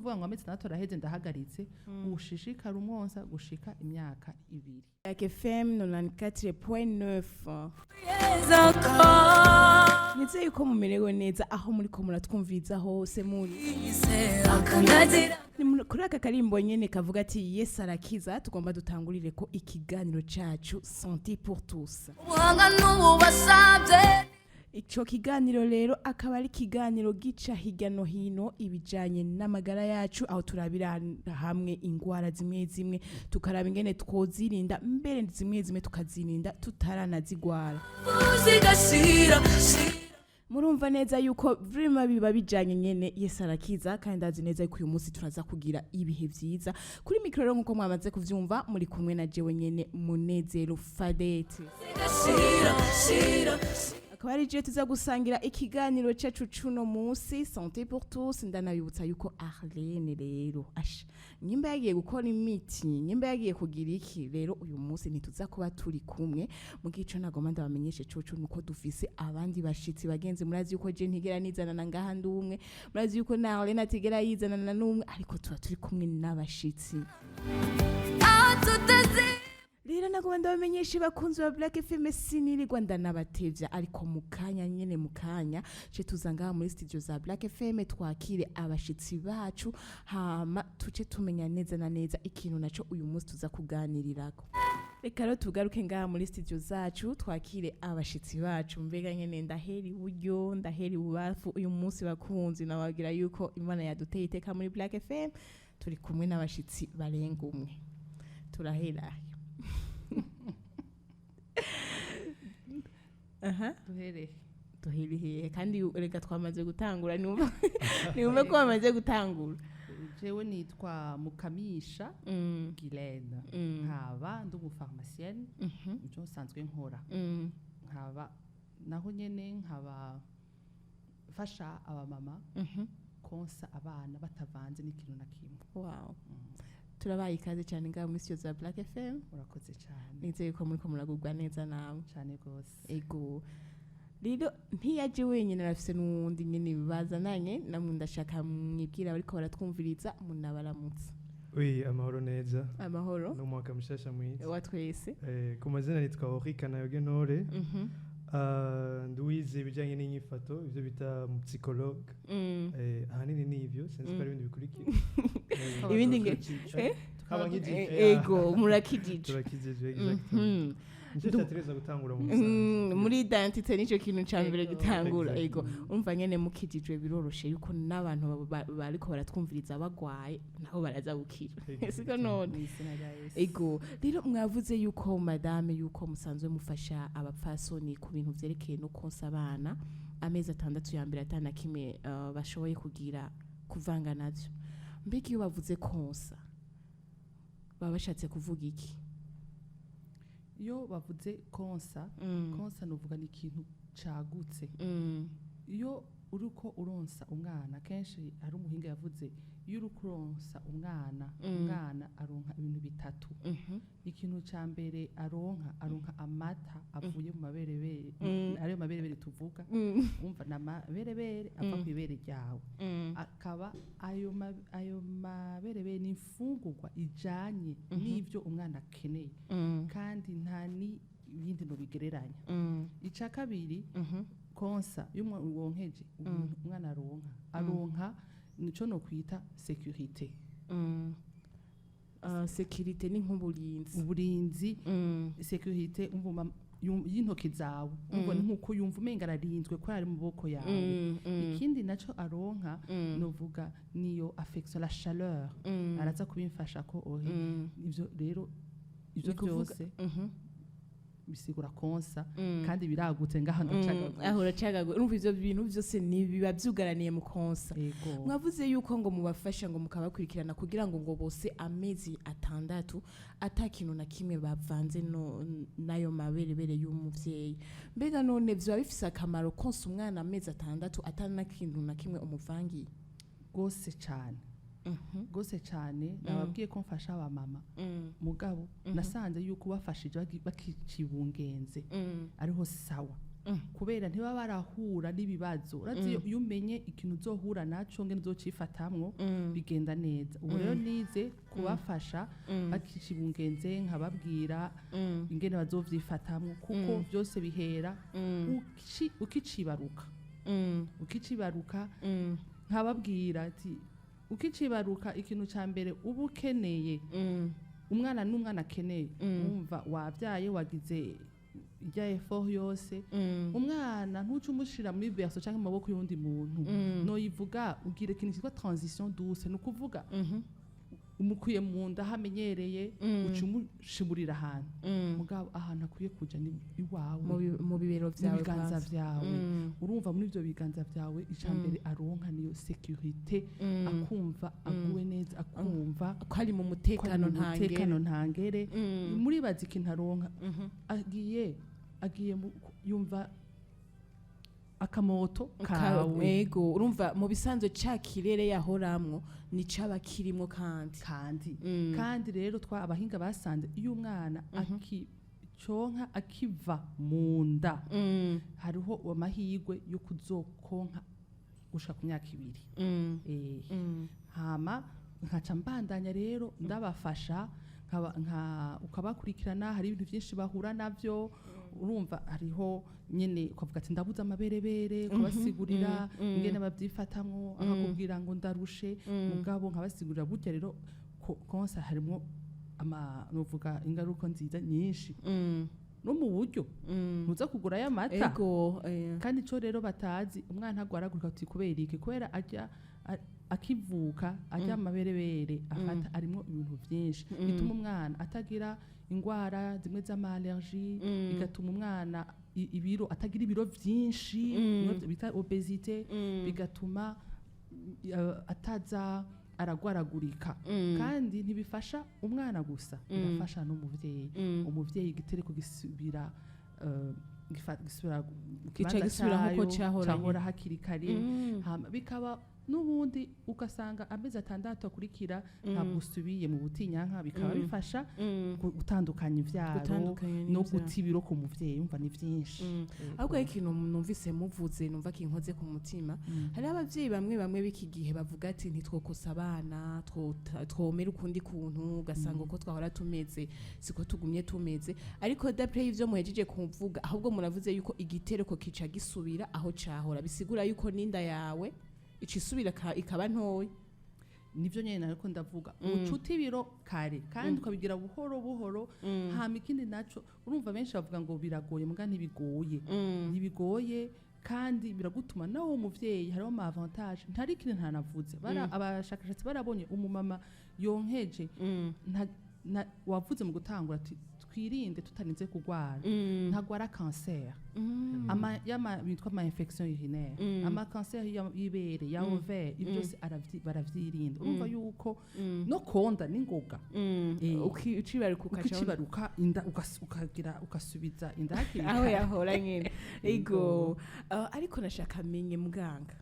Kuvuga ngo amezi 6 araheze ndahagaritse, ushishikara umwonsa gushika imyaka 2. Black FM 94.9. Nizeye yuko mumerewe neza aho muriko muratwumviriza hose muri. Ni kuri aka karimbo nyene kavuga ati "Yesu arakiza", tugomba dutangurire ko ikiganiro cacu Santé pour tous. Ubuhanga n'ububasabye. Ico kiganiro rero akaba ari ikiganiro gica hirya no hino ibijanye n'amagara yacu, aho turabira hamwe ingwara zimwe zimwe, tukaraba ingene twozirinda, mbere zimwe zimwe tukazirinda tutaranazigwara. Zigashira. Murumva neza yuko vraiment biba bijanye nyene "Yesu arakiza", kandi ndazi neza yuko uyu munsi turaza kugira ibihe vyiza. Kuri micro rero, nkuko mwamaze kuvyumva, muri kumwe na jewe nyene Munezero Fadete. Zigashira shira. Akaba ari je tuza gusangira ikiganiro cacu cuno munsi, Santé pour tous. Ndanabibutsa yuko Arlene rero asha nyimba yagiye gukora imiti, nyimba yagiye kugira iki, rero uyu munsi ntituza kuba turi kumwe. Mu gico nagomba ndabamenyeshe coco nuko dufise abandi bashitsi bagenzi. Murazi yuko je ntigera nizanana ngaha ndi umwe, murazi yuko na Arlene atigera yizanana n'umwe, ariko tuba turi kumwe n'abashitsi. Aho tuteze. Rero nagomba ndabamenyeshe, bakunzi ba Black FM, sinirirwa ndanabatevya, ariko mu kanya nyene, mu kanya ce tuza ngaha muri studio za Black FM twakire abashitsi bacu, hama tuce tumenya neza na neza ikintu naco uyu munsi tuza kuganirirako. Reka rero tugaruke ngaha muri studio zacu twakire abashitsi bacu. Mbega nyene ndahera iburyo, ndahera ibubafu? Uyu munsi, bakunzi, nababwira yuko Imana yaduteye iteka. Muri Black FM turi kumwe n'abashitsi barenga umwe. Turahera aha. Duhereye. Duhere hehe? Kandi reka twamaze gutangura, niwumve ko bamaze gutangura. Jewe nitwa Mukamisha Guylaine, nkaba ndi umufarumasienne, ibyo nsanzwe nkora, nkaba naho nyene nkaba mfasha abamama konsa abana batavanze n'ikintu na kimwe. Wow, turabaye ikaze cyane ngaha muri studio za Black FM. Urakoze cyane. Nizeye ko muriko muragubwa neza nawe. Cyane rwose. Ego, rero ntiyaje wenyine, arafise n'uwundi nyene bazananye namwe. Ndashaka mwibwira bariko baratwumviriza, munabaramutse. Oui, amahoro neza. Amahoro. N'umwaka mushasha mwiza. Wa twese. Ku mazina nitwa Henri Kanayoge Ntore. Nduwize ibijyanye n'inyifato, ibyo bita mu psychologue. Ahanini ni ivyo, sinzi ko hari ibindi bikurikira. Ibindi Eh? Tukaba nkijije. Ego, murakijije. Turakijije, exactement. Nicyo cyategereza gutangura mu busanzwe. Muri identité nico kintu ca mbere gitangura. Exactly. Ego, umva nyene mukijijwe biroroshe yuko n'abantu bariko baratwumviriza bagwaye nabo baraza gukira, siko none? Mu izina rya Yesu. Ego, rero mwavuze yuko, madame, yuko musanzwe mufasha abapfasoni ku bintu vyerekeye no konsa abana amezi 6 ya mbere atana kimwe bashoboye kugira kuvanga navyo. Mbega iyo bavuze konsa baba bashatse kuvuga iki? Iyo bavuze konsa, konsa nuvuga ni ikintu cagutse. Iyo uriko uronsa umwana, kenshi hari umuhinga yavuze, iyo uriko uronsa umwana, umwana aronka ibintu bitatu. Ikintu ca mbere aronka amata avuye mu maberebere, ariyo maberebere tuvuga. Umva, ni amaberebere ava kw'ibere ryawe, akaba ayo maberebere ni imfungurwa ijanye n'ivyo umwana akeneye, kandi nta n'ibindi nobigereranya. Ica kabiri, konsa iyo wonkeje umwana aronka nico nokwita sécurité. Sécurité ni nk'uburinzi. Uburinzi, sécurité, umva, y'intoki zawe, umva, ni nkuko yumva umenga ararinzwe ko ari mu maboko yawe. Ikindi naco aronka, novuga niyo affection, la chaleur. Araza kubimfasha ko ohe. Ivyo rero, ivyo Ni kuvuga- byose bisigura konsa, kandi biragutse ngaha ndacagaguye. Aho uracagaguye. Urumva ivyo bintu byose ni biba vyugaraniye mu konsa. Yego. Mwavuze yuko ngo mubafasha, ngo mukabakurikirana kugira ngo bose amezi 6 ata kintu na kimwe bavanze no n'ayo maberebere y'umuvyeyi. Mbega none vyoba bifise akamaro konsa umwana amezi 6 ata na kintu na kimwe umuvangiye? Rwose cane, rwose cane. Nababwiye ko mfasha abamama, mugabo nasanze yuko bafashije bakicibungenze ariho sawa. Kubera ntibaba barahura n'ibibazo. Urazi, iyo umenye ikintu uzohura naco, ngene uzocifatamwo, bigenda neza. Ubu rero nize kubafasha bakicibungenze, nkababwira ingene bazovyifatamwo, kuko byose bihera ukicibaruka. Ukicibaruka, nkababwira ati ukicibaruka, ikintu ca mbere uba ukeneye, umwana n'umwana akeneye, wumva wabyaye, wagize irya effort yose, umwana ntuce umushira muri berceau cyangwa mu maboko y'undi muntu. Noyivuga ugira ikintu cyitwa transition douce, ni ukuvuga umukuye mu nda aho amenyereye, uca umushimurira ahantu, mugabo ahantu akwiye kuja ni iwawe, mu bibero mu vyawe biganza kwanza. vyawe. Urumva, muri ibyo biganza vyawe, icya mbere aronka niyo sécurité, akumva aguwe neza, akumva ko ari mu ko ari mutekano mu ntangere. mutekano ntangere. Muribaza ikintu aronka, agiye yumva akamoto kawe. Ego, urumva mu bisanzwe ca kirere yahoramwo ni caba kirimwo kandi. Kandi kandi rero twa abahinga basanze iyo umwana akiconka, akiva mu nda, hariho amahirwe yo kuzokonka gushika ku myaka 2. Hama nkaca mbandanya rero ndabafasha, nka ukabakurikirana. Hari ibintu byinshi bahura navyo. Urumva, hariho nyene ukavuga ati ndabuze amaberebere, ukabasigurira ingene babyifatamwo, akakubwira ngo ndarushe, mugabo nkabasigurira burya rero konsa harimwo ama novuga ingaruka nziza nyinshi, no mu buryo ntuza kugura amata. Ego. Kandi ico rero batazi, umwana agwaragurika uti kubera iki? Kubera arya akivuka arya amaberebere afata arimwo ibintu vyinshi bituma umwana atagira ingwara zimwe z'ama allergie, bigatuma umwana ibiro, atagira ibiro vyinshi, bimwe bita obésité, bigatuma ataza aragwaragurika. Kandi ntibifasha umwana gusa, birafasha n'umuvyeyi. Umuvyeyi igitereko gisubira gisubira mu Gica kibanza gisubira nkuko cayo, cahoranye. cahora hakiri kare. Hama bikaba n'ubundi ugasanga amezi 6 akurikira ntabwo usubiye mu butinyanka, bikaba bifasha gutandukanya ivyaro Gutandukanya no n'ivyaro. guta ibiro ku muvyeyi. Umva, ni vyinshi. Ahubwo hari ikintu numvise muvuze, numva kinkoze ku mutima. Hariho abavyeyi bamwe bamwe b'iki gihe bavuga ati ntitwokosa abana, twomera ukundi kuntu, ugasanga uko twahora tumeze siko tugumye tumeze. Ariko d'après ivyo muhejeje kuvuga, ahubwo muravuze yuko igitereko kica gisubira aho cahora, bisigura yuko n'inda yawe ica isubira ikaba ntoya. Nivyo nyene nariko ndavuga, ucuta ibiro kare kandi ukabigira buhoro buhoro. Hama ikindi naco, urumva benshi bavuga ngo biragoye, muga ntibigoye, ntibigoye, kandi biragutuma nawe umuvyeyi hariho ama avantage ntari ikintu ntanavuze. Abashakashatsi barabonye umumama yonkeje wavuze mu gutangura ati twirinde tutarinze kugwara, ntagwara cancer, ama yama bitwa ama infection urinaire, ama cancer y'ibere, ya ovaire, ibyo byose baravyirinda. Urumva yuko no konda n'ingoga. Ucibaruka ukaca Ukicibaruka inda ukagira ugasubiza inda hakiri aho kare. yahora nyene. Ego. Ariko nashaka menye muganga.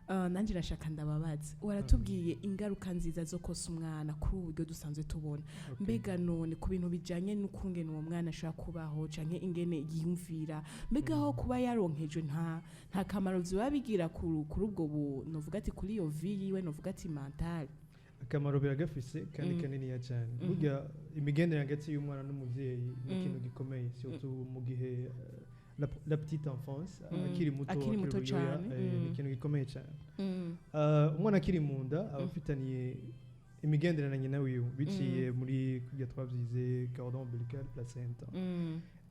Nanje nashaka ndababaza, waratubwiye ingaruka nziza zo kosa umwana kuri ubu buryo dusanzwe tubona. Mbega none ku bintu bijanye n'ukungene uwo mwana ashobora kubaho canke ingene yiyumvira, mbega aho kuba yaronkejwe nta kamaro vyoba bigira kuri ubwo bu novuga ati kuri iyo vie yiwe, novuga ati mentale? Akamaro biragafise kandi kaniniya cyane. Burya imigenderanire hagati y'umwana n'umuvyeyi ni ikintu gikomeye, surtout mu gihe la petite enfance, akiri muto, Akiri muto uruyoya, cane. ni ikintu gikomeye cyane. Umwana akiri mu nda aba afitaniye imigenderanire na nyina wiwe biciye muri kurya twavyize cordon ombilical, placenta.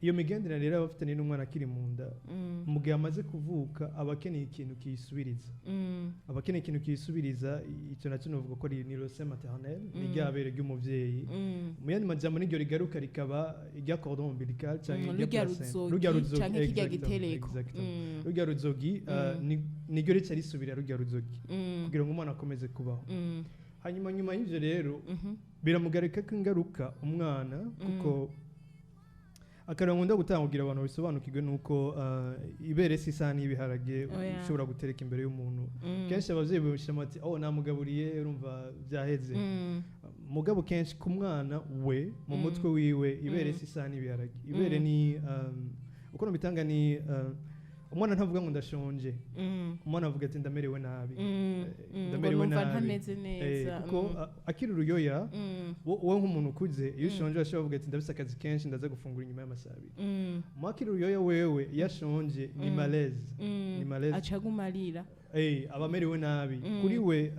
Iyo migenderanire rero aba afitaniye n'umwana akiri mu nda, mu gihe amaze kuvuka aba akeneye ikintu kiyisubiriza, aba akeneye ikintu kiyisubiriza. Icyo nacyo novuga ko ari ni le sein maternel, ni rya bere ry'umuvyeyi. Mu yandi majambo, niryo rigaruka rikaba irya cordon ombilical canke irya Rurya placenta. ruzogi Rurya ruzogi, canke kirya exactement, gitereko. exactement. Rurya ruzogi, niryo rica risubira rurya ruzogi kugira ngo umwana akomeze kubaho. Hanyuma nyuma y'ivyo rero biramugarika ko ingaruka umwana, kuko akarero nkunda gutanga kugira abantu bisobanukirwe nuko ibere si isahani y'ibiharage Oya. ushobora gutereka imbere y'umuntu. Kenshi abavyeyi babishima ati oh, namugaburiye, urumva byaheze. Mugabo kenshi ku mwana we, mu mutwe wiwe, ibere si isahani y'ibiharage. Ibere ni uko nobitanga ni Umwana ntavuga ngo ndashonje, umwana avuga ati ndamerewe nabi. Ngo Ndamerewe numva nabi. ntameze neza. Kuko akiri uruyoya, wowe nk'umuntu ukuze, iyo ushonje urashobora kuvuga ati ndafise akazi kenshi, ndaza gufungura inyuma y'amasaha 2. Mu akiri uruyoya, wewe iyo ashonje ni malaise, ni malaise. Aca aguma arira. Aba amerewe nabi. Kuri we,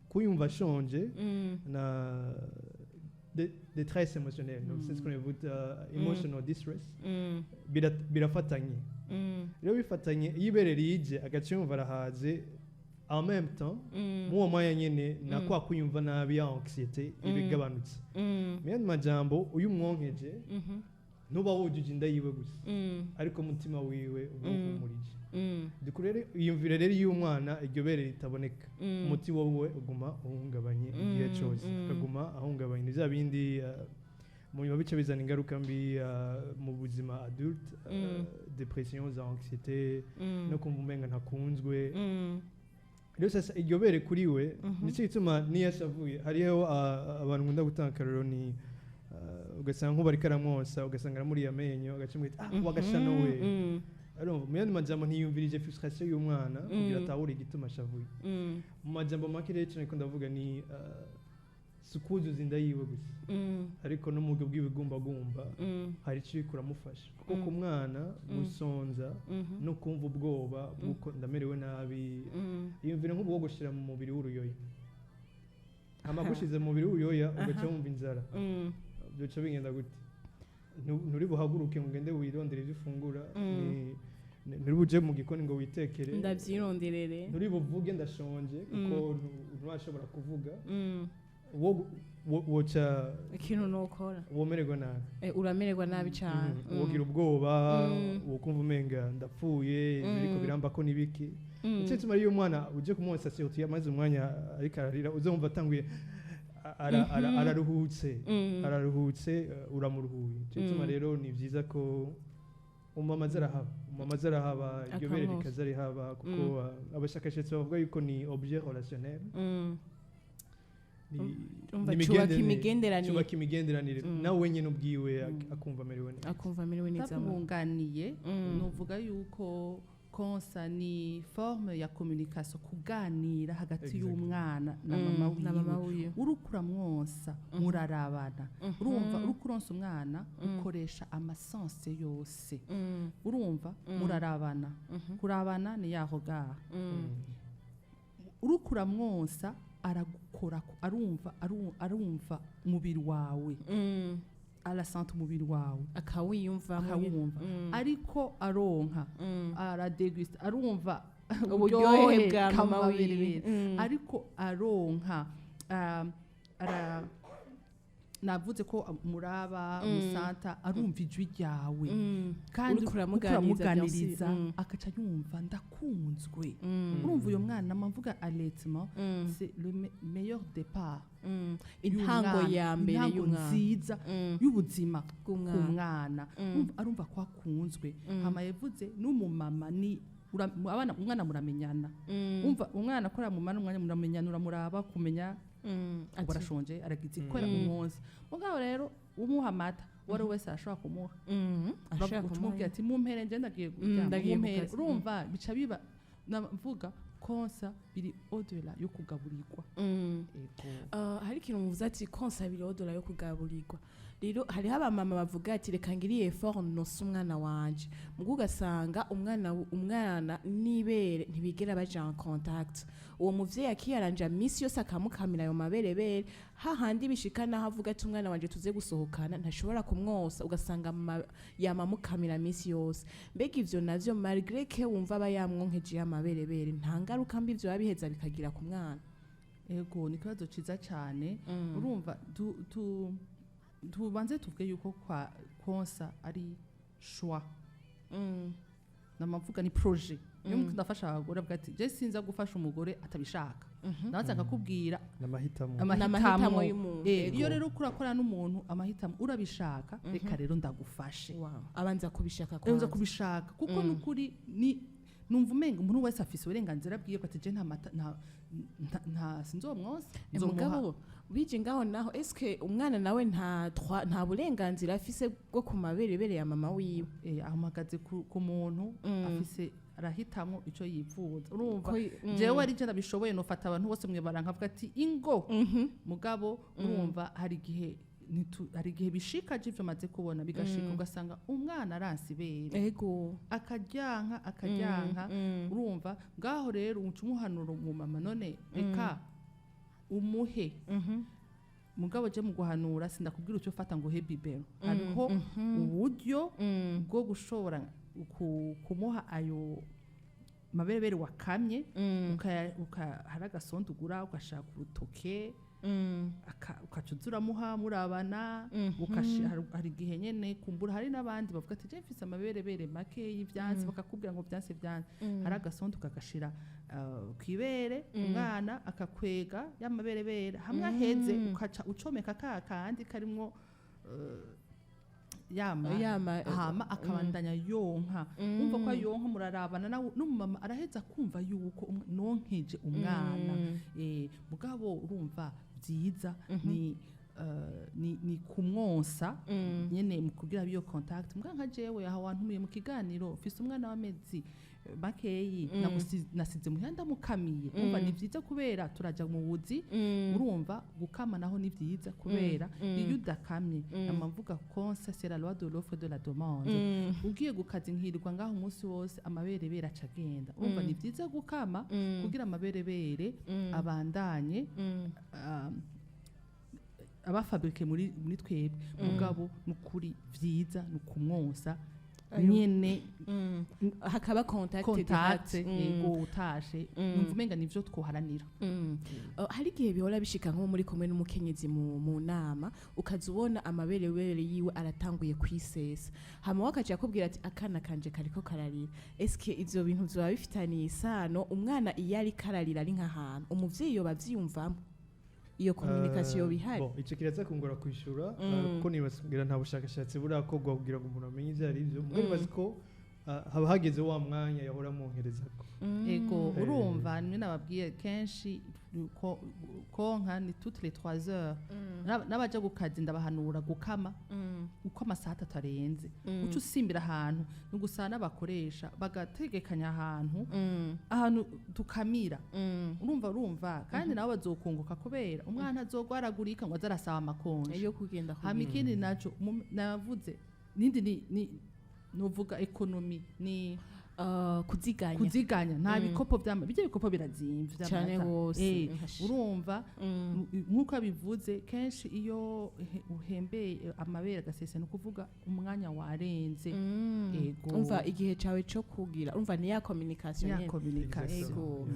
kuyumva ashonje na détresse émotionnelle, donc c'est ce qu'on appelle emotional distress, birafatanye. Rero bifatanye, iyo ibere rije agaca yumva arahaze en même temps, muri uwo mwanya nyene na kwa kwiyumva nabi, ya anxiété iba igabanutse. Mu yandi majambo, uyu umwonkeje, ntuba wujuje inda yiwe gusa, ariko umutima wiwe uba uhumurije. Dukuru rero, iyumvire rero iyo umwana iryo bere ritaboneka, umuti wowe uguma uhungabanye igihe cyose, akaguma ahungabanye. Ni bya bindi mu nyuma bice bizana ingaruka mbi mu buzima adulte, dépression za anxiété no kumva umenga ntakunzwe. Rero sasa iryo bere kuri we, nicyo gituma niyo ashavuye, hariho abantu nkunda gutanga akarorero, ni ugasanga nk'ubu ariko aramwonsa, ugasanga aramuriye amenyo, agaca amubwira ati ah, wagashano we. Urumva, mu yandi majambo ntiyumvirije frustration y'umwana kugira atahure igituma ashavuye. Mu majambo make rero, icyo niko ndavuga ni si ukuzuza inda yiwe gusa, ariko no mu buryo bw'ibigumbagumba hari icyo uriko uramufasha, kuko ku mwana gusonza no kumva ubwoba bw'uko ndamerewe nabi, yiyumvira nk'ubwo gushira mu mubiri w'uruyoya, hama gushize mu mubiri w'uruyoya ugaca wumva inzara, byoca bigenda gute? Nturi buhaguruke ngo ugende wirondere ibyo ufungura, nturi buje mu gikoni ngo witekere, ndavyironderere, nturi buvuge ndashonje, kuko nturashobora kuvuga. Woca Ikintu nokora, womererwa nabi. Uramererwa nabi cane. Wogira ubwoba, wokumva umenga ndapfuye, biriko biramba ko nibiki. Nicyo gituma iyo umwana uje kumwonsa, surtout amaze umwanya ariko ararira, uzumva atanguye araruhutse, araruhutse, uramuruhuye. Nicyo gituma rero ni byiza ko umumama aza arahaba, umumama aza arahaba, iryo bere Akamwonsa. rikaza rihaba, kuko abashakashatsi bavuga yuko ni objet relationnel, Umva, ni cubaka imigenderanire. Cubaka imigenderanire, nawe wenyine ubwiwe akumva amerewe neza. Akumva amerewe neza. Ndamwunganiye, nuvuga yuko konsa ni forme ya communication, kuganira hagati y'umwana na mama Na mama wiwe. wiwe. Uriko uramwonsa, murarabana. Urumva, uriko uronsa umwana ukoresha ama sens yose. Urumva, murarabana. Kurabana ni yaho gaha. Uriko uramwonsa aragukora, arumva, arumva umubiri wawe, arasanta umubiri wawe, akawiyumvamo, akawumva. Ariko aronka, aradegusta, arumva uburyohe bwa mama kamaberewere. wiwe. Ariko aronka, navuze ko muraba, musanta, arumva ijwi ryawe, kandi Uriko uramuganiriza, uramuganiriza, bien sûr. Akaca yumva ndakunzwe. Urumva, uyo mwana mpamvuga allaitement, c'est le meilleur départ Intango y'umwana, ya mbere intango y'umwana nziza y'ubuzima ku bw'umwana. mwana. Urumva, arumva ko akunzwe. Hama yavuze n'umumama ni abana, umwana muramenyana. Umva, umwana akorera mu mana, umwanya muramenyana, uramuraba kumenya Ati, ubu arashonje, aragize kubera umwonsa. Mugabo rero umuha amata, uwo ari we wese arashobora kumuha. Ashaka umubwira kumuha. ati mumpere nje ndagiye kuryama, Ndagiye ku mumpere. kazi. Urumva, bica biba, navuga konsa biri au-delà yo kugaburirwa. Ego. Hari ikintu muvuze ati konsa biri au-delà yo kugaburirwa. Rero hariho abamama bavuga ati reka ngiriye effort nonse umwana wanje, mugo ugasanga umwana n'ibere ntibigera baja en contact. Uwo muvyeyi akiyaranja misi yose akamukamira ayo maberebere, hahandi bishika naho avuga ati umwana wanje tuze gusohokana, ntashobora kumwosa, ugasanga yamamukamira misi yose. Mbega ivyo navyo, malgré que wumva aba yamwonkeje amaberebere, nta ngaruka mbi ivyo biheza bikagira ku mwana? Ego, ni ikibazo ciza cyane. Urumva, tubanze tuvuge yuko kwa konsa ari choix. Namavuga ni projet. Iyo ndafasha abagore, avuga ati je sinza gufasha umugore atabishaka, nawe akakubwira. N'amahitamo. N'amahitamo Amahitamo y'umuntu. Iyo rero urakora n'umuntu amahitamo, urabishaka, reka rero ndagufashe. Wow. Abanza kubishaka Uza kwanza. kubishaka, kuko nukuri ni Numva umenga umuntu wese afise uburenganzira bwiwe ko ati je nta mata, nta sinzomwonsa, nzomuha. Mugabo bije ngaho naho, eske umwana nawe nta burenganzira afise bwo ku maberebere ya mama wiwe? Ahumagaze ku muntu afise, arahitamwo ico yifuza, urumva? Ko Jewe ari je ndabishoboye, nofata abantu bose mwibara nkavuga ati ingo. Mugabo urumva hari igihe bishika, je ivyo maze kubona bigashika, ugasanga umwana aranse ibere, akaryanka, akaryanka. Urumva ngaho rero uca umuhanura mu mama, none reka umuhe. Mugabo je mu guhanura sindakubwira icyo ufata ngo uhe biberon. Hariho uburyo bwo gushobora kumuha ayo maberebere wakamye, hari agasonda ugura, ugashaka urutoke, ukaca uza uramuha murabana. Hari igihe nyene kumbura hari n'abandi bavuga ati je mfise amaberebere make y'ivyansi, bakakubwira ngo vyanse vyanse. Hari agasonda ukagashira kw'ibere, umwana akakwega y'amaberebere hamwe aheze, ukaca ucomeka ka kandi karimwo yama Yama, hama akabandanya yonka. Umva ko yonka murarabana, nawe n'umumama araheza kumva yuko nonkeje umwana. Mugabo urumva byiza ni kumwonsa nyene mu kugira biyo contact. Mbwa nka jewe aho wantumiye mu kiganiro, mfise umwana w'amezi makeyi, nasize muhira ndamukamiye. Umva ni vyiza kubera turaja mu buzi. Urumva gukama naho ni vyiza kubera iyo udakamye, nama mvuga konsa c'est la loi de l'offre et de la demande. Ugiye gukaza inkirirwa ngaho umunsi wose, amaberebere aca agenda. Urumva ni vyiza gukama kugira amaberebere abandanye abafabrike muri twebwe. Mugabo nukuri vyiza ni ukumwonsa nyene. Hakaba contact contact. Direct. Yego, utashe numva umenga nivyo twoharanira. Hari igihe bihora bishika nko muri kumwe n'umukenyezi mu nama, ukaza ubona amaberebere yiwe aratanguye kwisesa, hama wakaca akubwira ati akana kanje kariko kararira. Eske ivyo bintu vyoba bifitaniye isano? Umwana iyo ariko ararira ari nk'ahantu umuvyeyi yoba avyiyumvamo, iyo communication yoba ihari? Bon, ico kiraza kungora kwishura, kuko nibaza nta bushakashatsi burakorwa kugira ngo umuntu amenye ivyo ari vyo. Mugabo nibaza ko haba hageze wa mwanya yahora amwonkerezako. Ego. Urumva nimwe nababwiye kenshi konka ni toutes les 3 heures. N'abaja gukazi ndabahanura gukama uko amasaha 3 arenze, uca usimbira ahantu ni ugusaba n'abakoresha bagategekanya ahantu dukamira. Urumva kandi nabo bazokunguka kubera umwana azogwaragurika ngo aze arasaba ama congés yo kugenda. Hama ikindi naco navuze nindi ni nuvuga économie ni Kuziganya. Kuziganya. Nta bikopo vyama bijya, bikopo birazimvye Cane vy'amata. gose. Urumva nk'uko abivuze, kenshi iyo uhembeye amabere agasesa, ni ukuvuga umwanya warenze. Ego. Umva igihe cawe co kugira, urumva ni ya communication ya nyene. Communication. Ego.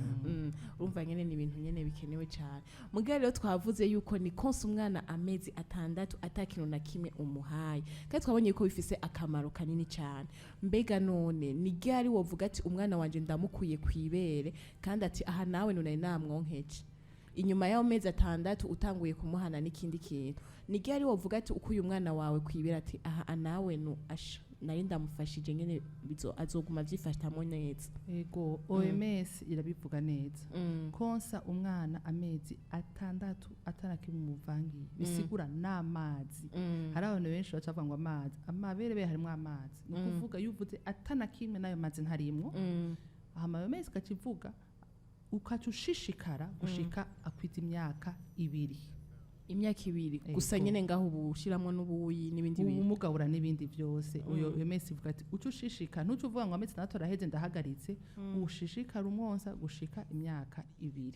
Urumva nyene ni ibintu nyene bikenewe cyane. Mugabo rero twavuze yuko ni konsa umwana amezi 6 ata kintu na kimwe umuhaye, kandi twabonye ko bifise akamaro kanini cyane. Mbega none ni ryari wovuga ati umwana wanje ndamukuye kwibere, kandi ati aha nawe none namwonkeje inyuma y'ayo mezi 6 utanguye kumuhana n'ikindi kintu? Ni ryari wovuga ati ukuye umwana wawe kwibere, ati aha nawe nu asha nari ndamufashije nyene, azoguma avyifatamwo neza? Ego, OMS irabivuga neza. Konsa umwana amezi 6 atarakimwe umuvangiye, bisigura n'amazi. Hari abantu benshi baca bavuga ngo amazi, amaberebere harimwo amazi. Ni ukuvuga iyo uvuze atanakimwe, n'ayo mazi ntarimwo. Hama ayo mezi ukacivuga ukaca ushishikara gushika akwiza imyaka 2. Imyaka 2 gusa? Ego. Nyene ngaho ubu ushiramwo n'ubuyi n'ibindi bintu. Ubumugabura n'ibindi byose. Uyo mesi ivuga ati uca ushishika, ntuce uvuga ngo amezi 6 araheze ndahagaritse. Ushishikara umwonsa gushika imyaka 2.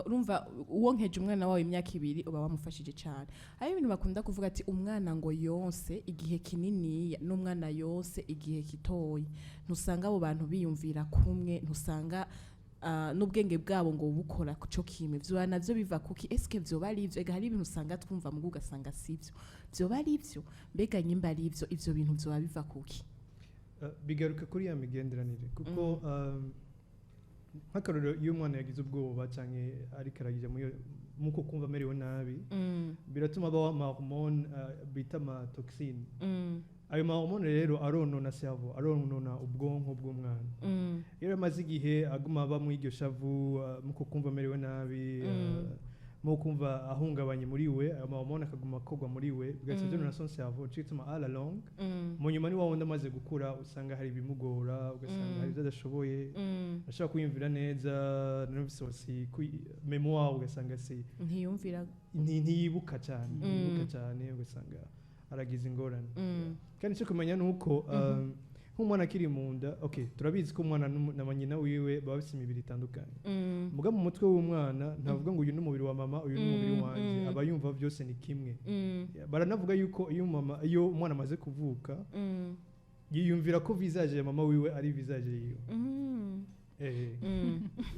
Urumva uwonkeje umwana wawe imyaka 2 uba wamufashije cyane. Hari ibintu bakunda kuvuga ati umwana ngo yonse igihe kininiya n'umwana yonse igihe kitoyi, ntusanga abo bantu biyumvira kumwe, ntusanga n'ubwenge bwabo ngo bukora co kimwe. Vyoba navyo biva kuki? Eske vyoba ari ivyo? Ega hari ibintu usanga twumva mugu ugasanga sivyo. Vyoba ari ivyo? Mbega nyimba ari ivyo, ivyo bintu vyoba biva kuki? Bigaruka kuri ya migenderanire, kuko nk'akarorero iyo umwana yagize ubwoba canke ariko aragira muko kumva amerewe nabi, biratuma abaho ama hormone bita ama toxine. Ayo ma hormones rero aronona cerveau, aronona ubwonko bw'umwana. Iyo amaze igihe aguma aba muri iryo shavu, muko kumva amerewe nabi, mu kumva ahungabanye muri we, ayo ma hormones akaguma akorwa muri we, bigaca vyonona son cerveau. Nico gituma à la longue, mu nyuma, ni wa wundi amaze gukura usanga hari ibimugora, ugasanga hari ibyo adashoboye, ashobora kwiyumvira neza, numvise aussi mémoire ugasanga si Ntiyumvira. Ntiyibuka cyane, ntiyibuka cyane, ugasanga aragize ingorane. Kandi icyo kumenya ni uko nk'umwana akiri mu nda, okay, turabizi ko umwana na nyina wiwe baba bafite imibiri itandukanye. Muga mu mutwe w'umwana ntavuga ngo uyu ni umubiri wa mama, uyu ni umubiri wanjye. Aba yumva byose ni kimwe. Yeah, baranavuga yuko iyo umwana amaze kuvuka, yiyumvira ko visage ya mama wiwe ari visage yiwe.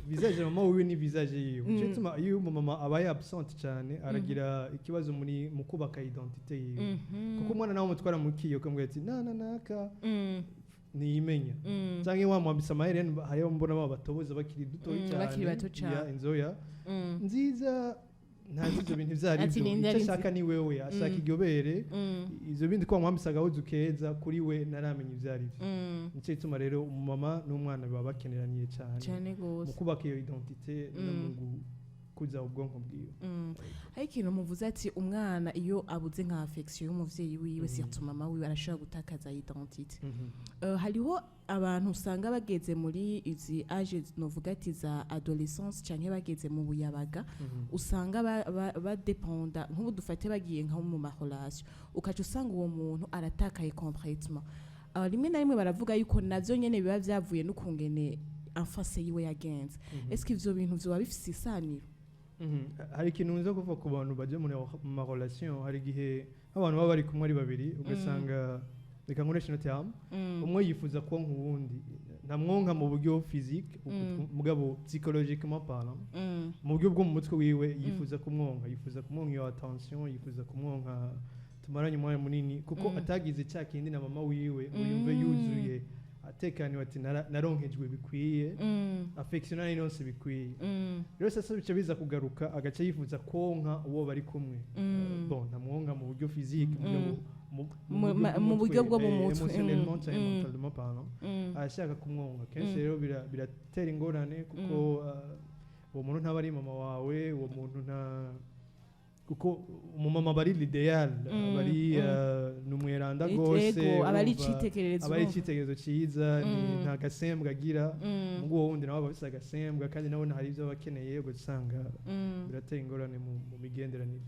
Visage ya mama wiwe ni visage yiwe. Nico gituma iyo umumama abaye absente cyane, aragira ikibazo muri mu kubaka identité yiwe, kuko umwana nawe umutwara mu kiyo ukamubwira ati na na naka, ntiyimenya. Cyangwa wamwambitse amaherena, hariho mbona baba batoboza bakiri dutoyi cyane. Bakiri bato cane. Ya, inzoya nziza, ntazi ibyo bintu ibyo ari Ati byo. ninde Icyo ari ashaka ni wewe, ashaka iryo bere. Ibyo bindi ko wamwambitse agahuzu keza, kuri we ntaramenya ibyo ari byo. Nicyo gituma rero umumama n'umwana baba bakeneraniye cyane Cyane mu gose. kubaka iyo identité no mu gukuza ubwonko bwiwe. Hari ikintu muvuze ati umwana iyo abuze nka affection y'umuvyeyi wiwe, surtout mama wiwe, arashobora gutakaza identité. Hariho abantu usanga bageze muri izi âge, novuga ati za adolescence, canke bageze mu buyabaga, usanga badependa nk'ubu dufate bagiye nka mu ma relation, ukaca usanga uwo muntu aratakaye complètement. Rimwe na rimwe baravuga yuko navyo nyene biba vyavuye n'ukungene enfance yiwe yagenze. Est-ce que ivyo bintu vyoba bifise isaniro? Hari ikintu nza kuva ku bantu bajya muri mu ma relation. Hari igihe nk'abantu baba bari kumwe ari babiri, ugasanga, reka nkoreshe ino terme, umwe yifuza konka uwundi, ntamwonka mu buryo physique, mugabo psychologiquement parlant, mu buryo bwo mu mutwe wiwe, yifuza kumwonka, yifuza kumwonka iyo attention, yifuza kumwonka tumaranye umwanya munini, kuko atagize cya kindi na mama wiwe ngo yumve yuzuye, atekaniwe, ati naronkejwe bikwiye, affection nari bikwiye. Rero sasa bica biza kugaruka, agaca yifuza konka uwo bari kumwe. Bon, ntamwonka mu buryo physique, Mu buryo bwo mu mutwe, émotionnellement cyangwa mentalement parlant, arashaka kumwonka kenshi. Rero biratera ingorane, kuko uwo muntu ntaba ari mama wawe, uwo muntu nta, kuko umumama aba ari l'idéal, aba ari ni umweranda rwose. Ego, aba ari urumva, icitegererezo. Aba ari icyitegererezo cyiza, nta gasembwa agira. Mugu uwo wundi nawe aba afise agasembwa, kandi nawe hari ibyo aba akeneye, ugasanga biratera ingorane mu migenderanire.